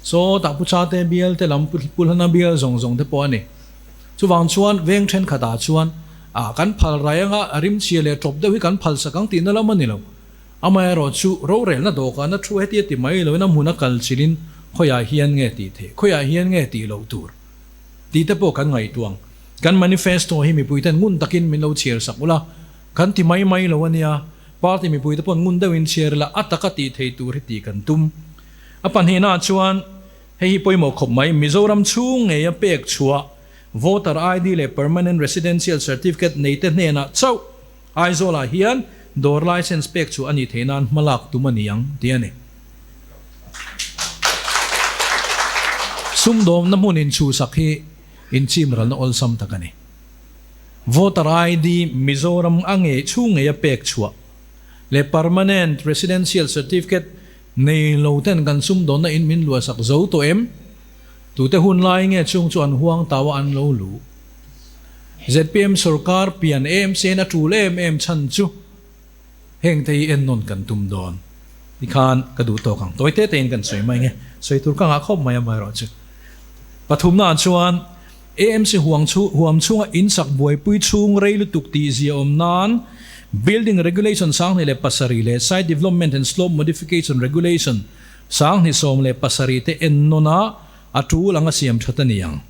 Saw tah Pu Chate bial te lam, Pu Hlana bial zawng zawng te pawh a ni. Chuvang chuan veng thenkhatah chuan ah kan phal rai anga a rimchhia leh tawp deuh hi kan phal sak ang tihna lam a ni lo. Amaherawhchu, rorelna dawhkana thu hetia ti mai loin a hmun a kal chilhin khawiah hian nge tih theih, khawiah hian nge tih loh tur tih te pawh kan ngaihtuah ang. Kan manifesto hi mipuiten ngun takin min lo chhiar sak ula, kan ti mai mai lo a nia. Party mipuite paw'n ngun deuhin chhiar ila a taka tih theih tur hi tih kan tum. A pahnihnaah chuan hei hi pawimawh khawp mai, Mizoram chhung ngeia pek chhuah Voter ID leh Permanent Residential Certificate neite hnenah chauh Aizawlah hian dawr licence pek chu a nih theih nan hma lak tum a ni ang tih a ni. Sumdawmna hmun inchhuhsak hi inchimralna awlsam tak a ni. Voter ID Mizoram a ngei chhung ngeia pek chhuah leh Permanent Residential Certificate nei lo ten kan sumdawnna in min luahsak zo tawh em? Tute hun lai nge chung chu an huang tau a an lo luh? Zpm sorkar pian em sen a tul em em chhan chu heng te hi en nawn kan tum dawn tikhan ka duh tawk ang. Tawi te tein kan sawi mai nge, sawi tur ka ngah khawp mai amaherawh chu. Pathumna ah chuan AMC huang chu huam chhunga in sak buaipui chhung rei lutuk tih zia awm nan Building Regulation 2007 leh Site Development and Slope Modification Regulation 2017 te en nawn a a tul anga siam that a ni ang.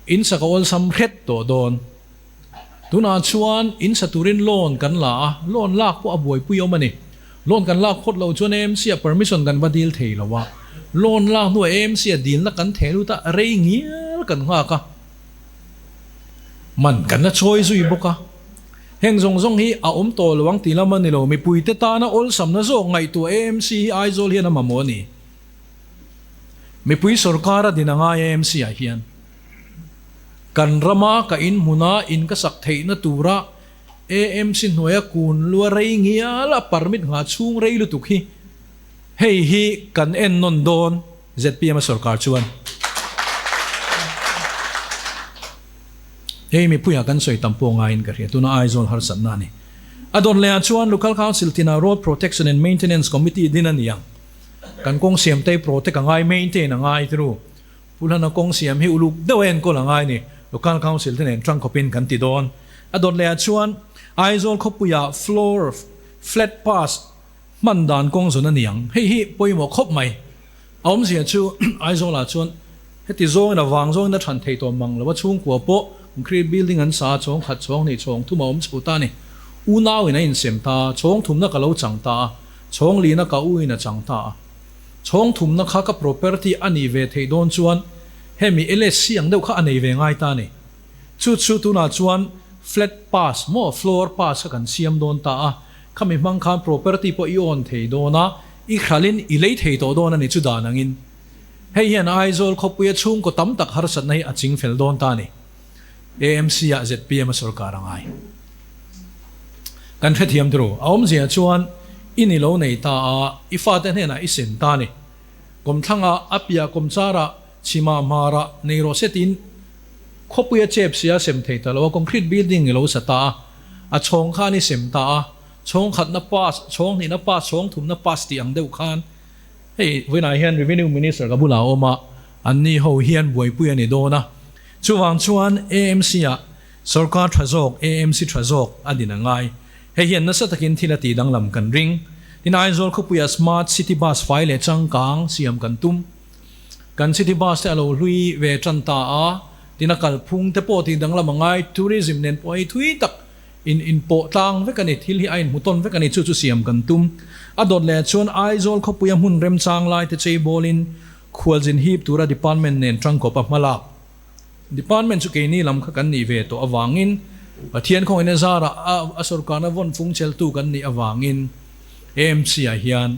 In sak a awlsam hret tawh dawn. Tunah chuan in sa turin loan kan la a, loan lak pawh a buaipui awm a ni. Loan kan lak phawt loh chuan AMC ah permission kan va dil thei lo a, loan lak hnuah AMC ah dilna kan theh lut a, rei ngial kan nghak a, man kan la chawi zui bawk a. Heng zawng zawng hi a awm tawh lo ang tih lam a ni lo, mipuite tana awlsamna zawk ngaihtuah AMC hi Aizawl hian a mamawh a ni. Mipui sorkar a din a ngai AMC ah hian kan rama ka in hmuna in ka sak theihna tura AMC hnuaia kun lua rei ngial a permit nghah chhung rei lutuk hi hei hi kan en nawn dawn zpm a sorkar chuan hei mipuiah kan sawi tam pawh ngaiin ka hria tuna Aizawl harsatna a ni. A dawn lehah chuan Local Council tinah Road Protection and Maintenance Committee din a ni ang. Kan kawng siam te protect a ngai maintain a ngai turu. Pu Hlana kawng siam hi uluk deuh a enkawl a ngai ni. Local Council te nen tang khawpin kan ti dawn. A dawt leh ah chuan Aizawl khawpuiah floor flat pass hman dan kawng zawn a ni ang. Hei hi pawimawh khawp mai. A awmzia chu Aizawl ah chuan heti zawngin a vang zawngin a than thei tawh mang lo a, chhungkua pawh concrete building an sa a, chhawng khat chhawng hnih chhawng thum a awm chho ta a ni. Unau in a insem ta a, chhawng thumna ka lo chang ta a. Chhawng lina ka u in a chang ta a. Chhawng thumna kha ka property a nih ve theih dawn chuan hemi LSC ang deuh kha a nei ve ngai ta a ni. Chu chu tunah chuan flat pass maw floor pass kha kan siam dawn ta a, khami hmang khan property pawh i own thei dawn a, i hralhin i lei thei tawh dawn a ni chu dan angin. Hei hian Aizawl khawpuia chhungkaw tam tak harsatna hi a ching fel dawn ta a ni. AMC ah zpm a sorkar a ngai. Kan hrethiam turu. A awmzia chuan i ni lo nei ta a, i fate hnenah i sem ta a ni. Kawmthlangah a piah kawmcharah chhimah hmarah nei rawh se tiin khawpuia chep sia sem thei ta lo a, concrete building i lo sa ta a, a chhawng khan i sem ta a, chhawng khatna pass, chhawng hnihna pass, chhawng thumna pass tih ang deuh khan hei vawiinah hian Revenue Minister ka bulah a awm a, anni ho hian buaipui a ni dawn a, chuvang chuan AMC ah Sorkar tha zawk, AMC tha zawk a din a ngai. Hei hian nasa takin thil a tih danglam kan ring. Tin, Aizawl khawpuia Smart City Bus fai leh changkang siam kan tum. Kan City Bus te a lo hlui ve tan ta a, tin a kalphung te pawh tih danglam a ngai. Tourism nen pawh hei thui tak in inpawh tlang vek a ni, thil hi a inhmu tawn vek a ni, chu chu siam kan tum. A dawt leh chuan Aizawl khawpuia hmun remchang lai te cheibawlin khualzin hip tura department nen tangkawp a hmalak. Department chu keini lam kha kan nih ve tawh avangin Pathian khawngin a zarah a a sorkarna vawn fung cheltu kan nih avangin AMC ah hian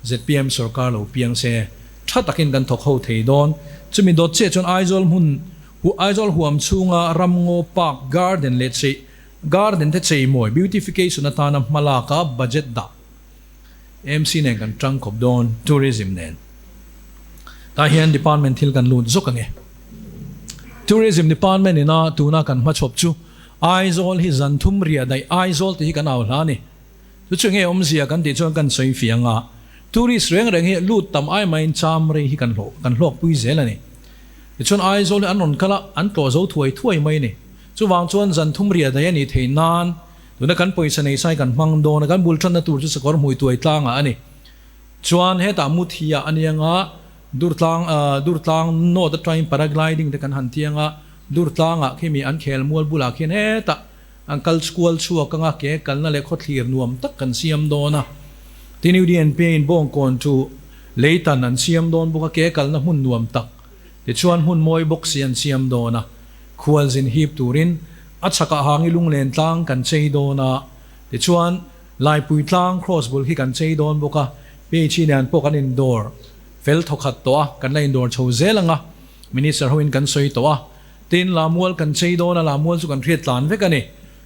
zpm sorkar lo piang se tha takin kan thawk ho thei dawn. Chumi dawt chiah chuan Aizawl hmun Aizawl huam chhunga Ramngaw Park Garden leh chei Garden te cheimawi beautification atana hmalaka budget dah AMC nen kan tang khawp dawn Tourism nen. Tah hian Department thil kan lut zawk ange. Tourism Department ina tuna kan hmachhawp chu Aizawl hi zan thum riah daih Aizawl tih hi kan au hla a ni. Chu chu nge awmzia kan tih chuan kan sawi fiang a, tourist reng reng hi lut tam ai maiin cham rei hi kan hlawh kan hlawkpui zel a ni. Tichuan Aizawl hi an rawn kal a, an tlawh zo thuai thuai mai a ni. Chuvang chuan zan thum riah daih a nih theih nan tuna kan pawisa nei sai kan hmang dawn a, kan bul tanna tur chu sakawr hmui tuai tlangah a ni. Chuan hetah Muthia a nia nga Durtlang Durtlang North atangin paragliding te kan han tiang a, Durtlangah khi mi an khel mual bulah khian hetah an kal chhual chhuak anga ke kalna leh khawthlir nuam tak kan siam dawn a. Tin UDNP in Bawngkawn chu leitan an siam dawn bawk a, ke kalna hmun nuam tak tichuan hmun mawi bawk si an siam dawn a, khualzin hip turin a chhakah hangi lunglen tlang kan chei dawn a, tichuan Laipui tlang cross bul khi kan chei dawn bawk a, PHE nen pawh kan indawr fel thawkhat tawh a, kan la indawr chho zel ang a, Minister hoin kan sawi tawh a. Tin, Lamual kan chei dawn a, Lamual chu kan hriat tlan vek a ni.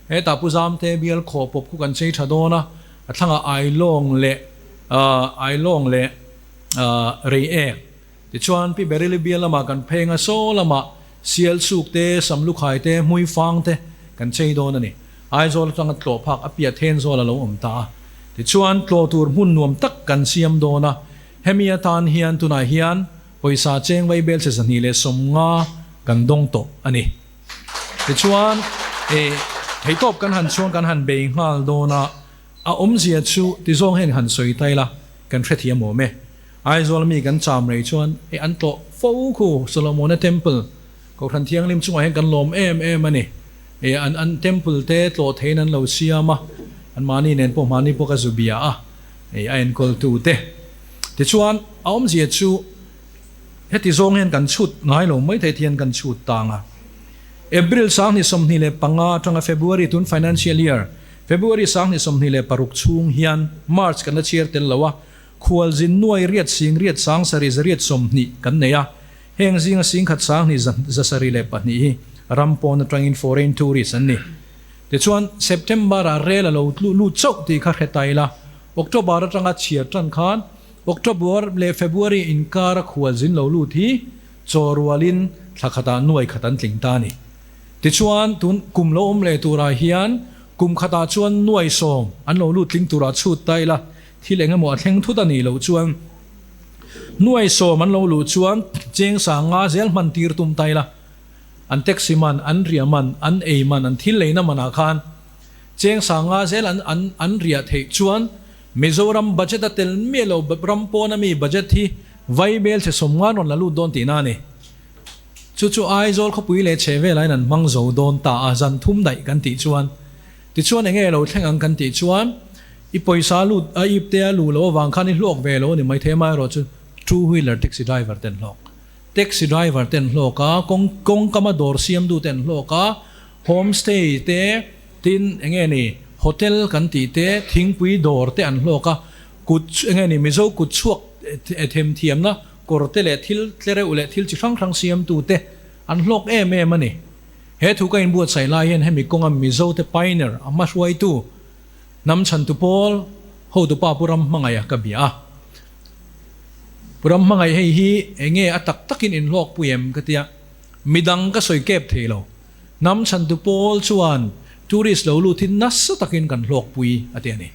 Hetah Pu Zamte bial khaw pawp khu kan chei tha dawn a, a thlangah Ailawng leh Ailawng leh Reiek. Tichuan, Pi Berili bial lamah kan pheng a, saw lamah Sial suk te, Sam lukhai te, Hmui fang te kan chei dawn a ni. Aizawl atanga tlawh phak a piah then zawl a lo awm ta a. Tichuan, tlawh tur hmun nuam tak kan siam dawn a. Hemi atan hian tunah hian pawisa cheng vai bel che 250 kan dawng tawh a ni. Tichuan, theihtawp kan han chuan kan han bei nghal dawn a, a awmzia chu tizawng hian han sawi ta ila kan hrethiam awm e. Aizawl mi kan cham rei chuan hei an tlawh fo khu Solomona Temple Kohhran Thianghlim chungah hian kan lawm em em a ni. Hei an an temple te tlawh theiin an lo siam a, an mahni nen pawh mahni pawh ka zu bia a, hei a enkawltu te. Tichuan a awmzia chu heti zawng hian kan chhut ngai lo mai thei thian kan chhut tang a. April 2025 atanga February tun financial year February 2026 chhung hian March kan la chhiar tel lo a, Khualzin nuai riat sing riat sang sarih zariat 20 kan nei a, heng zinga singkhat 20 172 hi ram pawn atangin foreign tourist an ni. Tichuan, September-ah rel a lo tluh lut chauh tih kha hre ta ila, October atanga chhiar tan khan October leh February inkara khualzin lo lut hi chaw rualin thla khatah nuai khat an tling ta a ni. Tichuan, tun kum lo awm leh turah hian kum khatah chuan nuai 10 an lo lut tling turah chhut ta ila, Thil eng emaw a thleng thut a nih loh chuan nuai 10 an lo luh chuan cheng 50 zel hman tir tum ta ila, an taxi man, an riah man, an ei man, an thil leina manah khan cheng 50 zel an an an riah theih chuan Mizoram budget a tel miah lo ram pawna mi budget hi vai bel chhe 50 rawn la lut dawn tihna a ni. Chu chu Aizawl khawpui leh chheh velain an hmang zo dawn ta a, zan thum daih kan tih chuan tichuan enge lo thleng ang kan tih chuan I pawisa lut a ip te a luh loh avang khan i hlawk ve lo a ni mai thei amaherawh chu two wheeler taxi driver ten hlawk taxi driver ten hlawk a kawng kawngkama dawr siam du ten hlawk a home stay te tin enge ni hotel kan tih te thingpui dawr te an hlawk a kut enge ni mizo kut chhuak them thiamna kawr te leh thil tlereuh leh thil chi hrang hrang siam tu te an hlawk em em a ni he thu ka inbuatsaih lai hian hemi kawnga mizo te pioneer a hmahruaitu Hnam chhantu pawl hotupa Pu Ram hmangaih a ka bia a. Pu Ram hmangaih hei hi enge a tak takin inhlawk pui em ka tia, midang ka sawi kep thei lo. Hnam chhantu pawl chuan tourist lo lut hi nasa takin kan hlawk pui a ti a ni.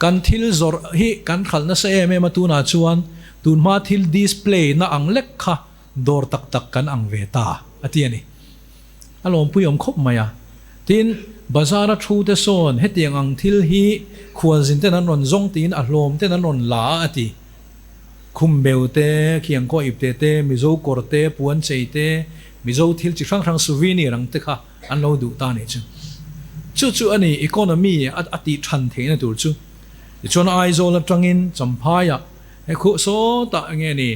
Kan thil zawrh hi kan hralh nasa em em a tunah chuan tunhma thil display na ang lek kha dawr tak tak kan ang ve ta a ti a ni. A lawmpui awm khawp mai a. Tin, bazar a thu te sawn hetiang ang thil hi khualzin ten an rawn zawng tiin a hlawm ten an rawn la a a ti. Khum beu te, khiang kaw ipte te, Mizo kawr te, puan chei te, Mizo thil chi hrang hrang souvenir ang te kha an lo duh ta nih chu. Chu chu a ni economy a a tih than theihna tur chu. Tichuan Aizawl atangin Champhaiah he khuh sawtah enge ni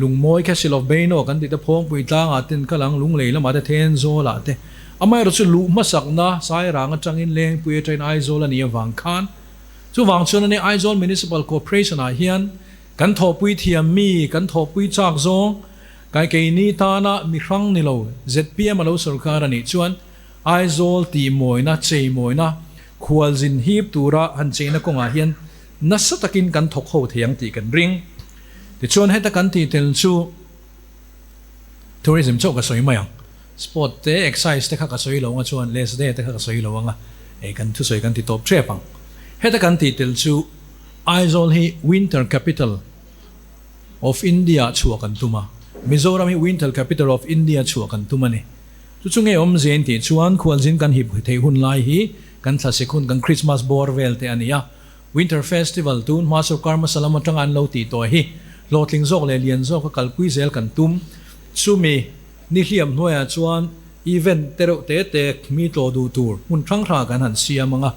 Lungmawi Castle of Beino kan tih te Phawngpui tlangah ten kal ang Lunglei lamah te Thenzawlah te amaherawh chu luh hmasakna Sairang atangin Lengpui atangin Aizawl a nih avang khan chuvang chuan ani Aizawl Municipal Corporation ah hian kan thawhpui thiam mi kan thawhpui chak zawng kai keini tana mi hrang ni lo zpm a lo sorkar a nih chuan Aizawl tihmawina cheimawina khualzin hip tura han cheina kawngah hian Nasa takin kan thawk ho thei ang tih kan ring. Tichuan heta kan tih tel chu tourism chauh ka sawi mai ang. Sport te, excise te kha ka sawi lo anga chuan les day te kha ka sawi lo anga ei kan thusawi kan ti tawp tep ang. Heta kan tih tel chu Aizawl hi winter capital of India chhuah kan tum a, Mizoram hi winter capital of India chhuah kan tum a ni. Chu chu nge awmzia in tih chuan khualzin kan hip theih hun lai hi kan thlasik hun kan Christmas bawr vel te a ni a. Winter Festival tun hma sorkar hmasa lam atanga an lo tih tawh hi hlawhtling zawk leh lian zawka kalpui zel kan tum. Chumi ni hliam hnuaiah chuan event te reuh te te mi tlawh duh tur hmun hrang hrangah kan han siam ang a.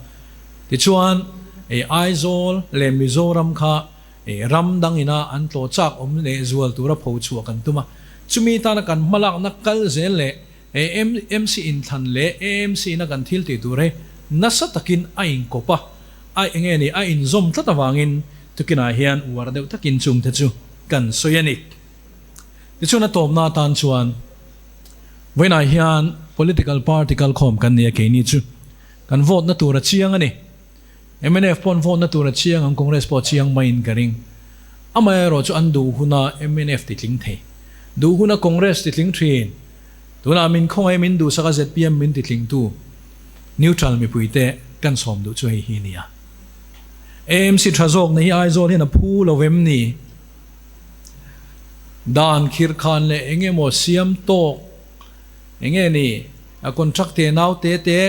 Tichuan, Aizawl leh Mizoram kha ram dang ina an tlawh chak awm leh zual tura pho chhuah kan tum a. Chumi tana kan hmalakna kal zel leh AMC inthlan leh AMC ina kan thil tih tur hi nasa takin a inkawp a, a enge ni a inzawm tlat avangin tukinah hian uar deuh takin chungte chu kan sawi a ni. Tichuan a tawpna atan chuan vawiinah hian political party kalkhawm kan ni a keini chu kan vote na tur a chiang a ni. Mnf pawh an vote na tur a chiang ang Congress pawh a chiang maiin ka ring. Amaherawh chu an duh huna mnf titling thei. Duh huna Congress titling thin. Tunah min khawngaih min duhsak a zpm min titling tu neutral mipui te kan sawm duh chu hei hi nia. AMC tha zawk na hi Aizawl hian a phu lo em ni? Dan khirh khan leh eng emaw siam tawk eng nge ni a contract te nau te te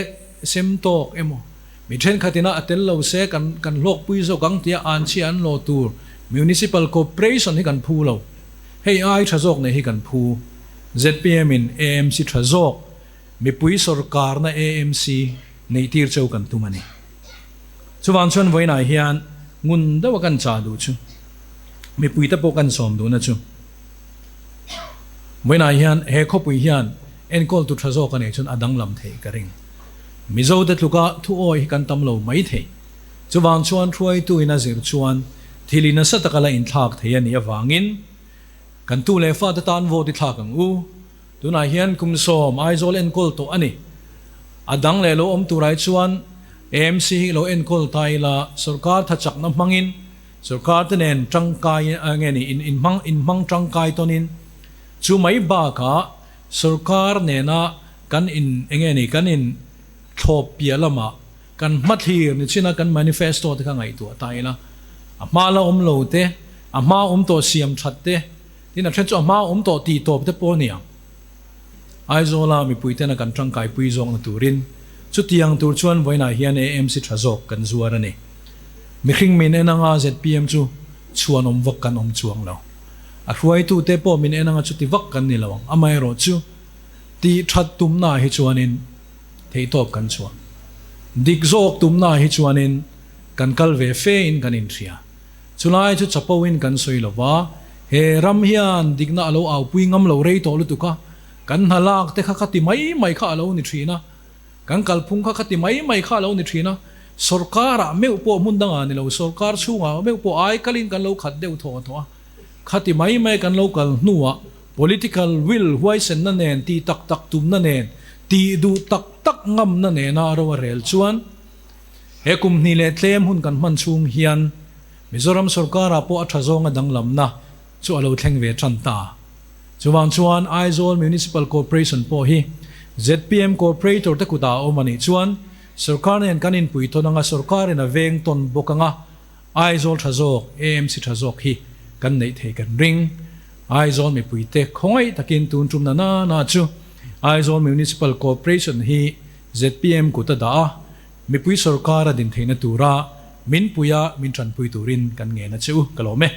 sem tawk emaw mi thenkhat ina a tel lo se kan kan hlawkpui zawk ang tia an chhia an law tur Municipal Corporation hi kan phu lo. Hei ai tha zawk nei hi kan phu. Zpm in AMC tha zawk mipui sorkarna AMC neih tir cheu kan tum a ni. Chuvang chuan vawiinah hian ngun deuha kan chah duh chu mipuite pawh kan sawm duhna chu vawiinah hian he khawpui hian enkawltu tha zawk a neih chuan a danglam theih ka ring. Mizote tluka thu awi hi kan tam lo mai thei. Chuvang chuan hruaitu in a zir chuan thil i nasa taka la inthlak thei a nih avangin Kan tu leh fate tan vote i thlak ang u. Tunah hian kum sawm Aizawl enkawl tawh a ni. A dang leh lo awm turah chuan AMC hi lo enkawl ta ila sorkar tha chakna hmangin sorkar te nen tangkai nge ni inhmang inhmang tangkai tawnin chu mai bakah sorkar nena kan in enge ni kan in thlawp piah lamah kan hmathlir ni china kan manifesto te kha ngaihtuah ta ila a hma la awm lo te A hma awm tawh siam that te, tin a then chu a hma awm tawh tih tawp te pawh a ni ang. Aizawla mipui tena kan tangkaipui zawkna turin chutiang tur chuan vawiinah hian AMC tha zawk kan zuar a ni. Mihring min en anga zpm chu chhuan awm vak kan awm chuang lo. A hruaitute pawh min en anga chuti vak kan ni lo ang. Amaherawhchu tih that tumnaah hi chuanin theihtawp kan chhuah. Dik zawk tumnaah hi chuanin kan kal ve fe in kan inhria. Chulai chu chapo in kan sawi lo va, he ram hian dikna a lo aupui ngam lo rei tawh lutuk a, kan hna lak te kha kha ti mai mai kha a lo ni thin a, kan kalphung kha kha ti mai mai kha a lo ni thin a, sorkar ah meuh pawh hmun dangah ni lo, sorkar chhungah meuh pawh ai kalin kan lo khat deuh thawh thawh a, kha ti mai mai kan lo kal hnuah political will huaisenna nen tih tak tak tumna nen, tih duh tak tak ngamna nena ro a rel chuan, He kum hnih leh tlem hun kan hman chhung hian Mizoram sorkarah pawh a tha zawnga danglamna chu a lo thleng ve tan ta. Chuvang chuan Aizawl Municipal Corporation pawh hi zpm Corporator te kutah a awm a nih chuan sorkar nen kan inpui tawn anga sorkarin a veng tawn bawk anga Aizawl tha zawk, AMC tha zawk hi kan neih thei kan ring. Aizawl mipuite khawngaih takin tun tum na na na chu Aizawl Municipal Corporation hi zpm kut a dah a, mipui sorkar a din theihna tura min puia min tanpui turin kan ngen a che u, ka lawm e.